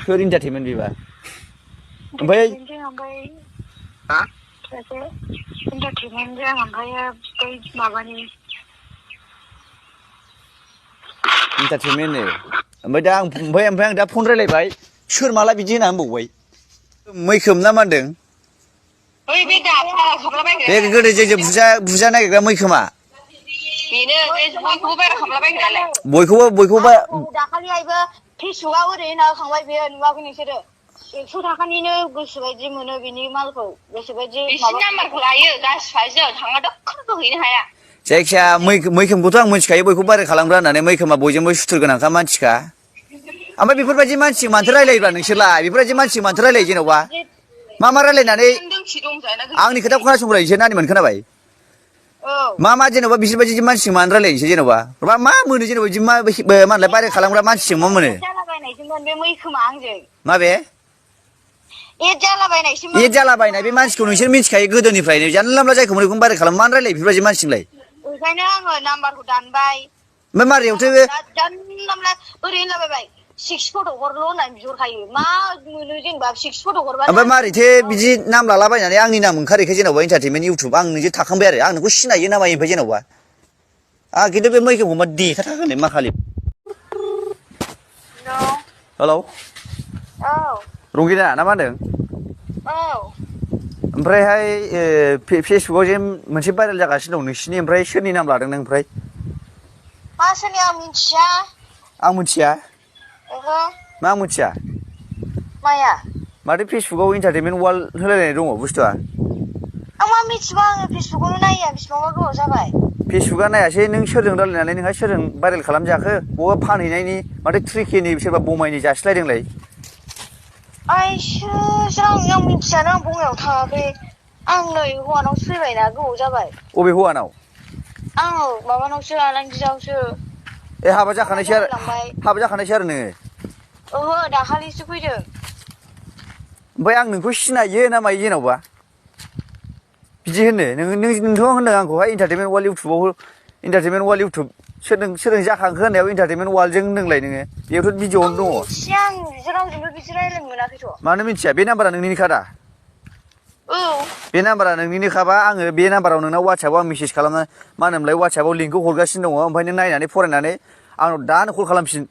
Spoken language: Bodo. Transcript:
सोर इन्टारटेनमेन्ट बेबा ओमफ्राय हा इन्टारटेनमेन्टजों ओमफ्राय बै माबानि इन्टारटेनमेन्टनो ओमफ्राय आं दा फन रायलायबाय सोर माला बिदि होना होनबावबाय मैखोम ना मा होनदों बै बे दाफा खालामलाबायग्रा बे गोदो जों बुजा नागिरग्रा मैखोमा बेनो बे बयखौबो बारा खालामलाबायग्रालाय बयखौबो दाखालिहायबो फेसबुकआव ओरैनो होखांबाय बेयो नुवाखै नोंसोरो 100 थाखानिनो गोसोबायदि मोनो बिनि मालखौ गोसोबायदि बिसिनि नाम्बारखौ लायो गासिबो थाङा दखरबो हैनो हाया जायखिया मैखोमखौथ' आं मिथिखायो बयखौ बारै खालामग्रा होननानै मैखोमा बयजोंबो सुथुर गोनांखा मानसिखा ओमफ्राय बेफोरबायदि मानसिजों मानथो रायलायोब्ला नोंसोरलाय बेफोरबायदि मानसिजों मानथो रायलायो जेन'बा मा रायलायनानै आंनि खोथा खोनासंग्रा इसोर नानिमोन खोनाबाय मा जेन'बा बिसोरबायदि मानसिजों मानो रायलायनोसै जेन'बा मा मोनो जेन'बा बिदि मा होनलाय बारै खालामग्रा मानसिजों मा मोनो जालाबायनायसोमोन बे मैखोमा आंजों माबे एद जालाबायनायसोमोन एद जालाबायनाय बे मानसिखौ नोंसोर मिथिखायो गोदोनिफ्रायनो जानला मोनला जायखौ मोनो बेखौनो बारै खालाम मानो रायलायो बेफोरबायदि मानसिजोंलाय ओंखायनो आङो नाम्बारखौ दानबाय ओमफ्राय मारैयावथो जानला मोनला ओरै होनलाबायबाय 6 फट' हरल' होननानै बिहरखायो मा मोनो जेनेबा 6 फट' हरबा ओमफ्राय मारैथो बिदि नाम लालाबायनानै आंनि नाम ओंखारैखाय जेन'बा इन्टारटेनमेन्ट इउटुब आं नोंजों थाखांबाय आरो आं नोंखौ सिनायो ना मायो ओमफ्राय जेन'बा आं खिन्थु बे मैखोमखौ मा देखाथारगोन मा खालि हेलौ औ रंगिना ना मा होनदों औ ओमफ्रायहाय फेसबुकाव जे मोनसे भाइरेल जागासिनो दं नोंसिनि ओमफ्राय सोरनि नाम लादों नों ओमफ्राय मा सोरनि आं मिथिया आं मिथिया ओहो मा आं मिथिया माया माथो फेसबुकाव इन्टारटेनमेन्ट वार्ल्ड होलायलायनाय दङ बुस्थुआ आं मा मिथिबा आङो फेसबुकआवनो नाया बिसिबांबा गोबाव जाबाय फेसबुकआ नायासै नों सोरजों रायलायनानै नोंहा सोरजों भाइरेल खालामजाखो बबा फानहैनायनि माथो 3Kनि सोरबा बमायनि जासिलायदोंलाय आइसो आं मिथियानो आं बङाइयाव थाङाखै आं नै हौवानावसो फैबायना गोबाव जाबाय अबे हौवानाव आं माबानावसो आलांगियावसो हाबा जाखानायसो आरो नोङो ओहो दाखालिसो फैदों ओमफ्राय आं नोंखौ सिनायो ना मायो जेन'बा बिदि होनो नोंथ' होनदों आंखौहाय इन्टारटेनमेन्ट वार्ल्ड इउटुब सोरजों जाखांखो होननायाव इन्टारटेनमेन्ट वार्ल्डजों होनदोंलाय नोङो बेयावथ' भिडिअ'आवनो दङ मिथिया आं रावजोंबो बिदि रायलायनो मोनाखैथ' मानो मिथिया बे नाम्बारा नोंनिनोखा दा औ बे नाम्बारा नोंनिनोखाबा आङो बे नाम्बाराव नोंनाव वाट्सएपआव आं मेसेज खालामना मा होनोमोनलाय वाट्सएपआव लिंकखौ हरगासिनो दङ ओमफ्राय नों नायनानै फरायनानै आंनाव दानो कल खालामफिन